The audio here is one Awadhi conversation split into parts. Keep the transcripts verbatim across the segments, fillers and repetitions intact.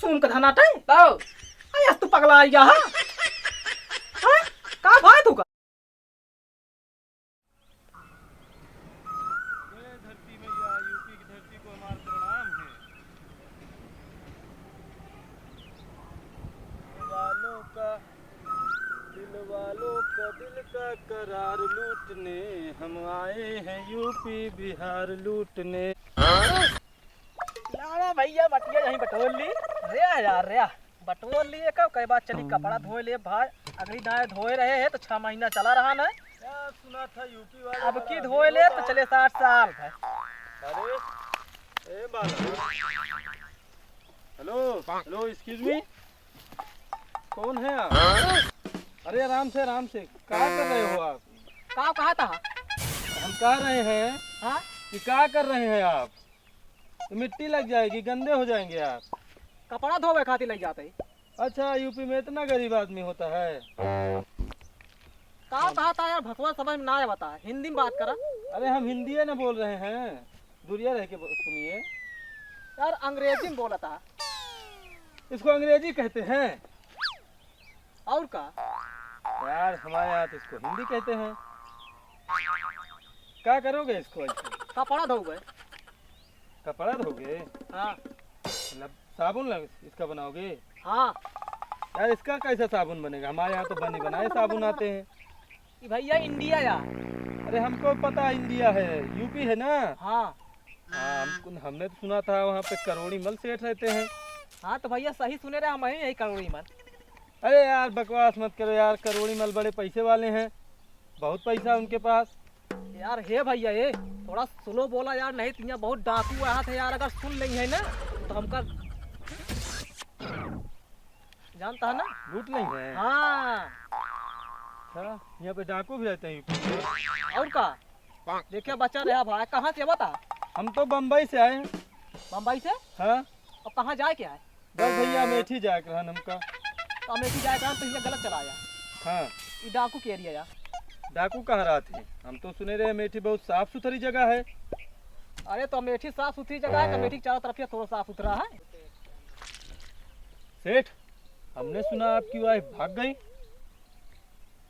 तुम का धनाटे? तो? अरे, आज तू पगला आई गया, हाँ? हाँ? का भाई तू का? जय धरती मैया, यूपी की धरती को हमारा प्रणाम है। वालों का, दिल वालों का, दिल का करार लूटने हम आए हैं यूपी बिहार लूटने। लाड़ा भैया, मटिया यहीं बटोर ली। रे यार, रे। बटोर लिए का, ओकरे बाद चली कपड़ा धोए ले भाई। अगली दाएं धोए रहे हैं तो छह महीना चला रहा ना। क्या सुना था यूपी वाले अब वाला की अभी धोए ले होता तो है। चले साठ साल भाई। अरे, ए बाला। Hello, hello, excuse me. कौन है आप? अरे, आराम से, आराम से। क्या कर रहे हो आप? का कहा था? हम कह रहे हैं हाँ? कि क्या कर रहे हैं आप? तो मिट्टी लग जाएगी, गंदे हो जाएंगे आप। कपड़ा धोवे खातिर लग जाते ही। अच्छा, यूपी में इतना गरीब आदमी होता है? का कहा था यार, भसवा समझ में ना आवता है, हिंदी में बात करा। अरे, हम हिंदी ना बोल रहे हैं, दूरिया रह के बो-, सुनिए। यार, अंग्रेजी में बोला था। इसको अंग्रेजी कहते हैं? और का? यार, हमारे यहाँ तो इसको हिंदी कहते हैं। क्या करोगे इसको ऐसे? कपड़ा धोगे। कपड़ा धोगे? हाँ। मतलब साबुन लग, इसका बनाओगे? हाँ। यार, इसका कैसा साबुन बनेगा? हमारे यहाँ तो बने बनाए साबुन आते हैं। ये भैया इंडिया या। अरे, हमको पता इंडिया है, यूपी है ना? हाँ। हाँ, हमको, हमने तो सुना था वहाँ पे करोड़ी मल सेठ रहते हैं। हाँ, तो भैया सही सुने रहे, हम ही यही करोड़ी मल। अरे यार, बकवास मत करो यार, करोड़ी मल बड़े पैसे वाले हैं, बहुत पैसा उनके पास। यार, हे भैया, ए, थोड़ा स्लो बोला यार, नहीं तो यहाँ बहुत डाकू आया था यार, अगर सुन लेंगे है ना, तो हमका जानता है ना? लूट लेंगे। हाँ। अच्छा, यहाँ पे डाकू भी रहते हैं यूपी में? और का? देखिए, बचा रहा भाई, कहाँ से बता? हम तो बम्बई से आए हैं। बम्बई से? हाँ। और कहाँ जाए के आए? बस भैया, अमेठी जाए के रहन हमका। तो अमेठी जाए के रहन, तो ये गलत चला आया। हाँ। ये डाकू के एरिया या। डाकू कहाँ रहते हैं? हम तो सुने रहे अमेठी बहुत साफ सुथरी जगह है। अरे, तो अमेठी साफ सुथरी जगह है, तो अमेठी के चारों तरफ ये थोड़ा साफ सुथरा है। सेठ, हमने सुना आपकी वाइफ भाग गई।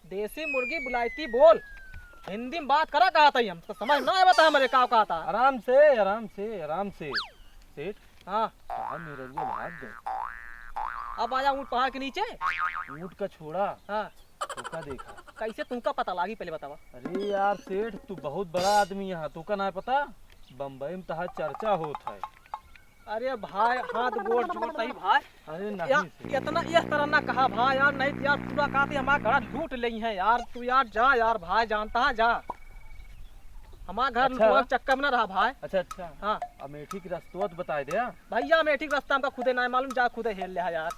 देसी मुर्गी बुलाइती बोल, हिंदी में बात करा कहा था हम, तो समझ ना आवता हमरे का कहा था। आराम से, आराम से, आराम से। सेठ, हाँ। कहा मेहररुआ भाग गए। अब आया ऊँट पहाड़ के नीचे। ऊँट का छोड़ा। हाँ। तोका देखा। कैसे तुमका पता लागी, पहले बतावा। अरे यार सेठ, तू बहुत बड़ा आदमी यहाँ, तोका ना पता? बम्बई में तहार चर्चा होत है। अरे भाई, हाथ गोड़ जोड़ता ही भाई। अरे नहीं यार, सेठ। इतना इस तरह ना कहा भाई यार, नहीं तो यार पूरा कहते हमारा घर लूट लेई है यार। तू यार जा यार भाई, जानता है, जा। हमारा घर अच्छा। लुटवा के चक्कर में ना रहा भाई। अच्छा, अच्छा। हाँ। अमेठी के रस्तवा तो बताए दे, हाँ। भैया, अमेठी के रास्ता हमका खुदे ना मालूम, जा खुदे हेल ले यार।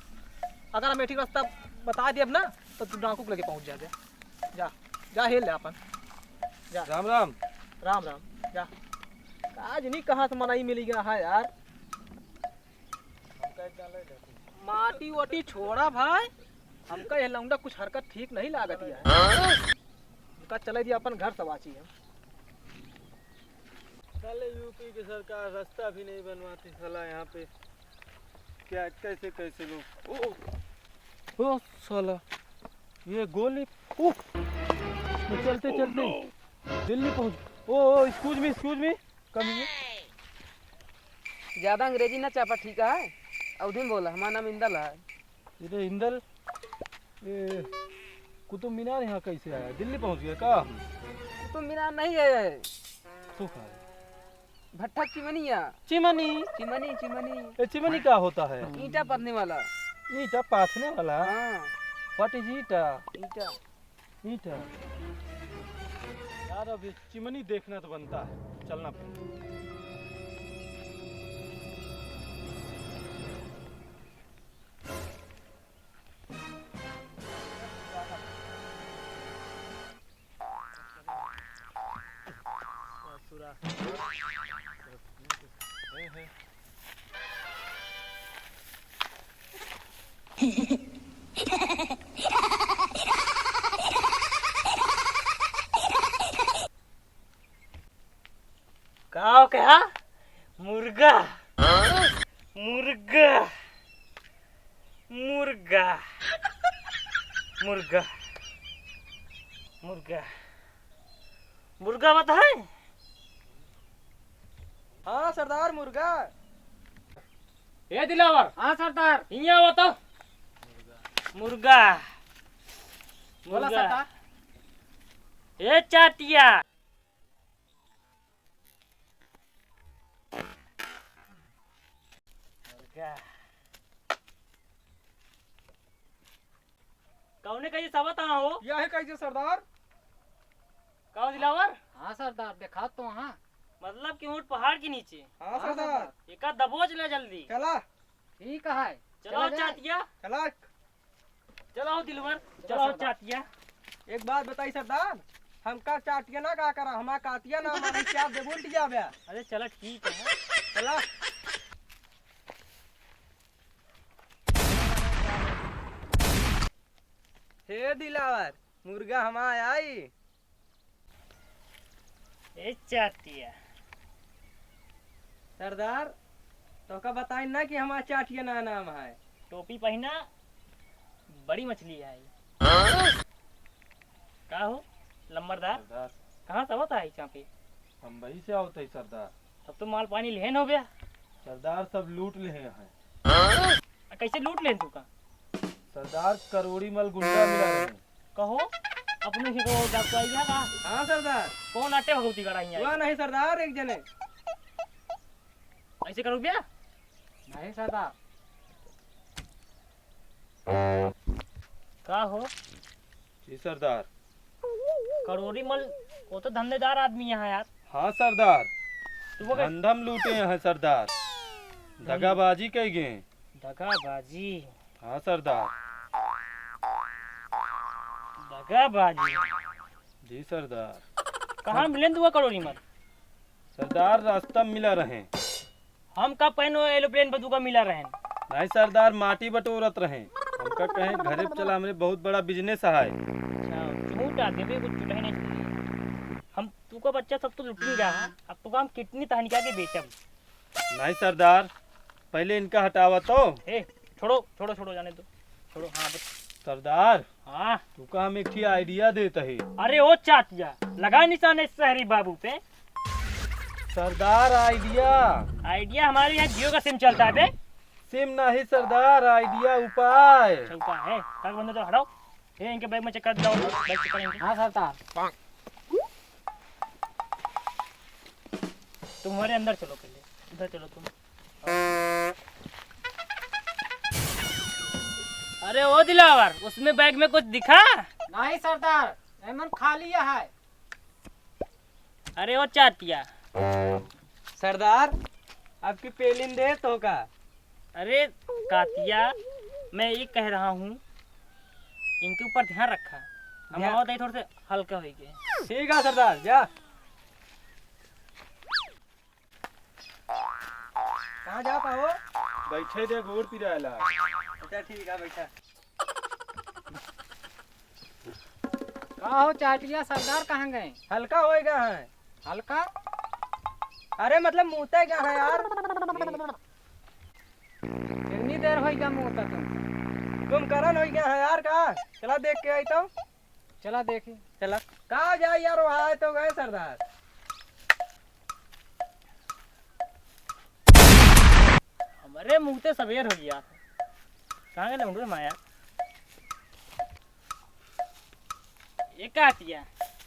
अगर अमेठी के रास्ता बताए देब ना, तो तू डाकू के लगे पहुँच जाबे। जा, जा हेल ले अपन। जा। राम राम। राम राम। जा। आज नहीं कहाँ से मनई मिली गया है यार। माटी ओटी छोड़ा भाई, हमका ये लौंडा कुछ हरकत ठीक नहीं लागत है। हमका चले दिया अपन घर सवाची है। साले यूपी की सरकार रास्ता भी नहीं बनवाती साला यहाँ पे। क्या, कैसे, कैसे लोग, ओ, ओ साला, ये गोली, ओ, मैं चलते, चलते दिल्ली पहुँच, ओ, ओ, excuse me, excuse me, come here। ज्यादा अंग्रेजी ना चापा, ठीक है? अवधी में बोला, हमारा नाम इंदल है। ये तो इंदल, ये कुतुब मीनार यहाँ कैसे आया? दिल्ली पहुँच गया का? कुतुब मीनार नहीं है। तो का है? भट्ठा चिमनिया। चिमनी? Chimney, chimney. ये चिमनी क्या होता है? ईंटा पथने वाला। ईंटा पाथने वाला? हाँ। What is ईंटा? ईंटा। ईंटा। यार, अब ये चिमनी देखना तो बनता है, चलना पड़ेगा। का हो, क्या? मुर्गा। मुर्गा। मुर्गा, मुर्गा, मुर्गा आवत है। हाँ सरदार, मुर्गा। ए दिलावर। हाँ सरदार। हियाँ आवत। मुर्गा। बोला मुर्गा। सरदार। ए चाटिया। मुर्गा। कौने कहिए सबत हाँ हो? यह है कहिए सरदार। का हो दिलावर? हाँ सरदार, देखा तो हाँ। मतलब कि ऊँट पहाड़ के नीचे। हाँ हाँ सरदार। सरदार। एका दबोच ले जल्दी। चला। ठीक है। चलाओ चला जाए। चाटिया। चला। चलाओ दिलवर, चला चलाओ सरदार। चाटिया। एक बात बताई सरदार, हमका चाटिया ना का करा, हमार कातिया ना मारे, क्या देबो उल्टी जावे। अरे चला ठीक है। चला। हे दिलावर, मुर्गा हमार आई। ए चाटिया। सरदार, तोका बताई ना कि हमार चाटिया ना नाम है। टोपी पहिना, बड़ी मछली है। का हो, लंबरदार? सरदार। कहाँ से आवत है यहाँ पे? हम वही से आवत है सरदार। तब तो माल पानी लेहन हो गया। सरदार, सब लूट लेहे हैं। आ, कैसे लूट लेन तू का? सरदार, करोड़ी मल गुंडा मिला रहे। कहो, अपने से को डाकू आई गया का? हाँ सरदार। कौन आटे भगवती गड़ा हियाँ? हुआ नहीं सरदार, एक जने। ऐसे करो क्या? नहीं सरदार। का हो? जी सरदार। करोड़ी मल, वो तो धंधेदार आदमी है यार। हाँ सरदार। तू वो कैसे धंधम लूटे हैं सरदार। धंध- दगाबाजी कई गए। दगाबाजी। हाँ सरदार। दगाबाजी। जी सरदार। कहाँ मिलेन दुआ करोड़ी मल? सरदार, रास्ता में मिला रहे। हम का पहनो एरोप्लेन पर दुका मिला रहे? नहीं सरदार, माटी बटोरत रहे। हमका कहे घरे पे चला, हमरे बहुत बड़ा बिजनेस है। अच्छा, झूठ आ देवे, कुछ झूठ ही नहीं झूठ। हम तुका बच्चा सब तो लुटिन गया है, अब तुका हम किडनी तहनिका के बेचब। नहीं सरदार, पहले इनका हटावा तो। ए, छोड़ो, छोड़ो, छोड़ो, जाने दो। छोड़ो, हाँ, बस। सरदार, हाँ। तुका हम एक ठी आइडिया देत ही। अरे ओ चाटिया, लगा निशान इस शहरी बाबू पे। सरदार, आइडिया। आइडिया हमारे यहाँ जियो का सिम चलता है बे। सिम नहीं सरदार, आइडिया, उपाय। अच्छा, उपाय है। कागज बंदो तो हटाओ। ए, इनके बैग में चेक कर दो, बैग चेक करेंगे। हाँ सरदार। तुम हमारे अंदर चलो पहले, इधर चलो तुम। अरे ओ दिलावर, उसमें बैग में कुछ दिखा? नहीं सरदार, एमन खाली है। अरे ओ चाटिया। सरदार, आपकी पेलिन दे तो का? अरे कातिया, मैं ये कह रहा हूँ, इनके ऊपर ध्यान रखा। हम ध्यान आवत है थोड़े से हल्का होई के। ठीक है सरदार, जा। कहाँ जाता हो? बैठे दे, गोड़ पिराला। अच्छा ठीक है, बैठा। का हो चाटिया, सरदार कहाँ गए? हल्का होएगा है। हल्का? अरे मतलब मुँहते गया है यार। कितनी देर होई गया मुँहते तुम? कुंभकर्ण होई गया है यार का? चला देख के आई तो। चला देखी। चला। का जाए यार, वो आए तो गए सरदार। हमरे मुँहते सबेर होई गया। कहाँ गए लौंडे माया? ये कातिया।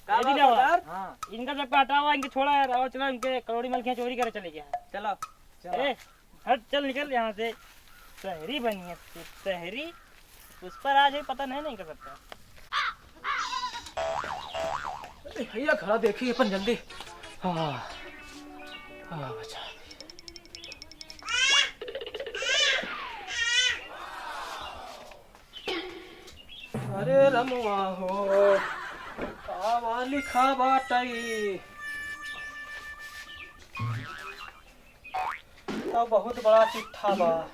का ये बात दिलावा। सरदार? हाँ। इनका सबका हटावा, इनके छोड़ा यार, और चला इनके करोड़ी मल के यहाँ चोरी करे चले गया। चलो। चलो। ए, हट, चल निकल यहाँ से। शहरी बनी है तू, शहरी। उस पर आज भी पता नहीं, नहीं कर सकता। अरे भैया, घरा देखी अपन जल्दी। हाँ, हाँ, बचा। अरे रमवा हो, कावा लिखा बाटई? तो बहुत बड़ा चिट्ठा बा।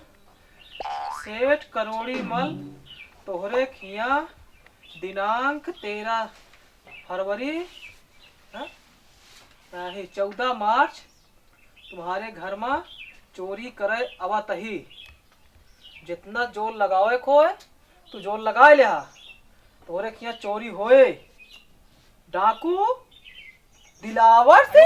सेठ करोड़ी मल, तोहरे खिया दिनांक तेरह फरवरी, हाँ? नहीं, चौदह मार्च तुम्हारे घर मा चोरी करे आवत ही। जितना जोर लगावे को है, तू जोर लगाए ले हा, तोरे किहाँ चोरी होए डाकू दिलावर से।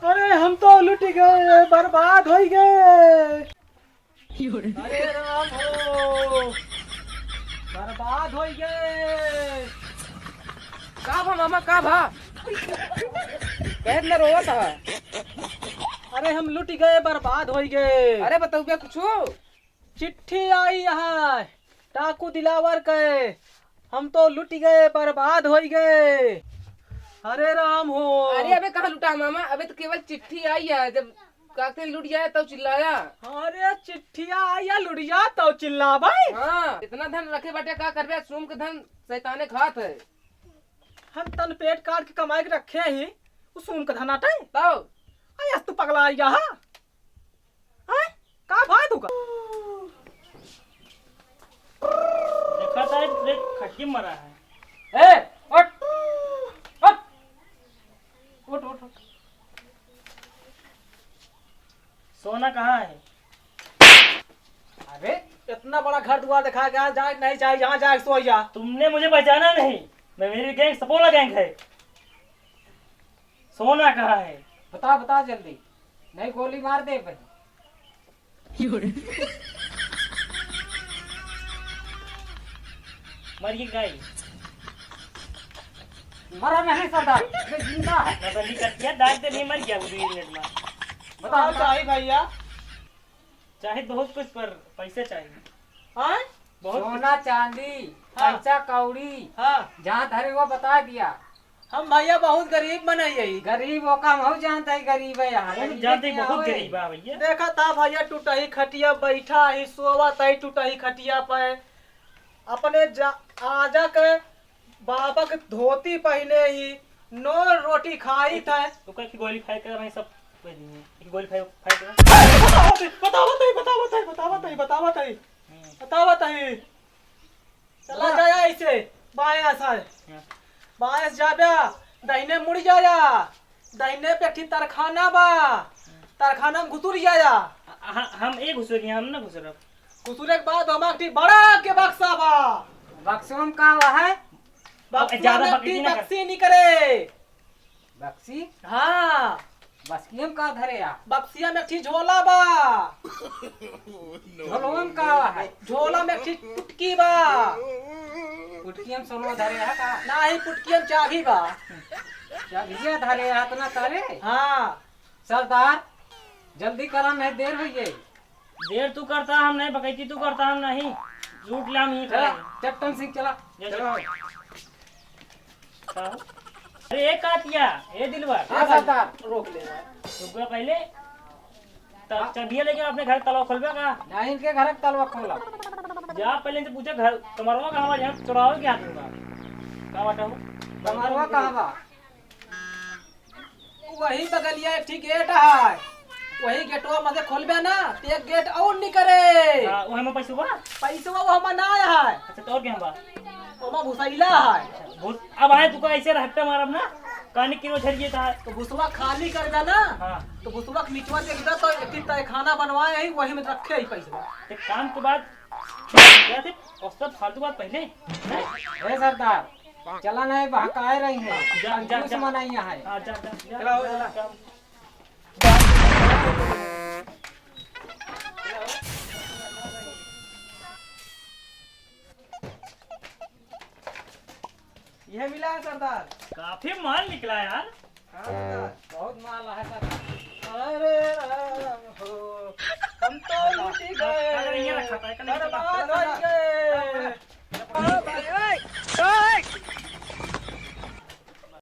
अरे हम तो लुटि गए, बर्बाद होइ गए। अरे राम हो, बर्बाद होइ गए। का भा मामा, का भा? कहे न रोवत हा। अरे हम लुटि गए, बर्बाद होइ गए। अरे बतउबे कुछु? चिट्ठी आई है डाकू दिलावर के, हम तो लुटि गए, बर्बाद होइ गए। अरे राम हो। अरे अबे कहाँ लुटा मामा, अबे तो केवल चिट्ठी आई है, जब काकते लुट जाए तब चिल्लाया। अरे चिट्ठिया आई है, लुट जाए तब चिल्लाबे। हाँ, इतना धन रखे बाटे, का करबे, सोम के धन शैताने खात है। हम तन पेट काट के कमाए के रखे ही, उ सोम के धन आटे। तब? अरे आज तू पगला आइया हा। हैं? का भाई तू का? देखा था, एक, एक खट्टी मरा है। ए, उठ, उठ, उठ, उठ, उठ। सोना कहाँ है? अबे, इतना बड़ा घर दुआर देखा गया, जाए नहीं जाए, जहाँ जाए सो जा। तुमने मुझे पहचाना नहीं, मैं, मेरी गैंग सपोला गैंग है। सोना कहाँ है? बता, बता जल्दी, नहीं गोली मार दे भाई। मर गई गाय। मरा नहीं सरदार, ये जिंदा है। नसली कर दिया, दाग दे नहीं मर गया वो दो मिनट में। बताओ, बताओ। चाही भैया। चाहे बहुत कुछ, पर पैसे चाहिए। हाँ? बहुत कुछ। सोना चांदी, हाँ। पैसा कौड़ी, हाँ। जहाँ धरे वो बता दिया। हम भैया बहुत गरीब मनई है। गरीब हो का, हम जानते ही गरीब है यार। हम जानते ही बहुत गरीब है भैया। देखा था भैया, टूटही खटिया बैठा ही, सोवत ही टूटही खटिया पे। अपने जा-, आजा के बाबा के धोती पहिने ही, नौ रोटी खाई था। ओकर की गोली खाए के भाई सब कोई नहीं है। एक गोली खाए, खाए के। बतावत ही, बतावत ही, बतावत ही, बतावत ही, बतावत ही। हम्म। बतावत ही। चला जाया ऐसे, बायां से। हाँ। बायां से जाबे, दाहिने मुड़ जाया। दाहिने पे एक ठे तरखाना बा। तरखाना में घुसुर जाया। ह-, ह-, हम एक घुसुर गए, हम ना घुसरब। घुसुरे के बाद हमार एक ठे बड़ा के बक्सा बा। बक्सवा में का बा है? बक्सवा ज्यादा में एक ठे बकरी ना कर। बक्सी निकरे। बक्सी? हाँ। बक्सिया में का धरे आ? बक्सिया में एक ठे झोला बा। झोलवा में का है? झोला में एक ठे पुटकी बा। पुटकिया में सोना धरे है का? नाही, पुटकिया में चाभी बा। चाभिया धरे है, इतना तारे? हाँ। सरदार, जल्दी करा, नहीं देर होइ गई। देर तू करता, हम नहीं बकैती, तू करता, हम नहीं। लूट ले, हम ही चला, करेंगे। चट्टन सिंह, चला। जा, चला। चला। का हो? अरे, ए कातिया, ए दिलवा। हाँ, सरदार। रोक ले भाई। रुक जा पहले। त-, हाँ। चाबिया लेके अपने घर तलवा खोलबे का? नहीं, इनके घर तलवा खोला। जा पहले इनसे पूछे, घर कमरवा कहाँ बा, यहाँ चोरावे के हाथ में बा। का बाटा हो? कमरवा कहाँ बा? वही बगलिया एक ठे गेट है, वही गेटवा में से खोलबे ना, तो एक गेट और निकरे। हाँ, वही में पैसवा? पैसवा वो हमार ना है। अच्छा, तो और क्या बा? ओमा भुसैला है। भूस-, अब आए तू का ऐसे रहते मारब ना, कानी किलो झरिए था। तो भुसवा खाली कर दे ना। हाँ। तो भुसवा के निचवा देख दे तो एक ठे तहखाना बनवाए है, वही में रखे है पैसवा। एक काम के बाद क्या थे, और सब फालतू बात पहले। ए सरदार, चला नहीं, बहकाए रही है। जा, जा, कंजूस जा। मनाई है। हाँ, जा, जा, जा। चला, हो, चला। जा। यह मिला है सरदार। काफी माल निकला यार। हाँ सरदार, बहुत माल है सरदार। अरे राम हो, हम तो लुटि गए, अरे ये रखा था, एक बर्बाद हो गए।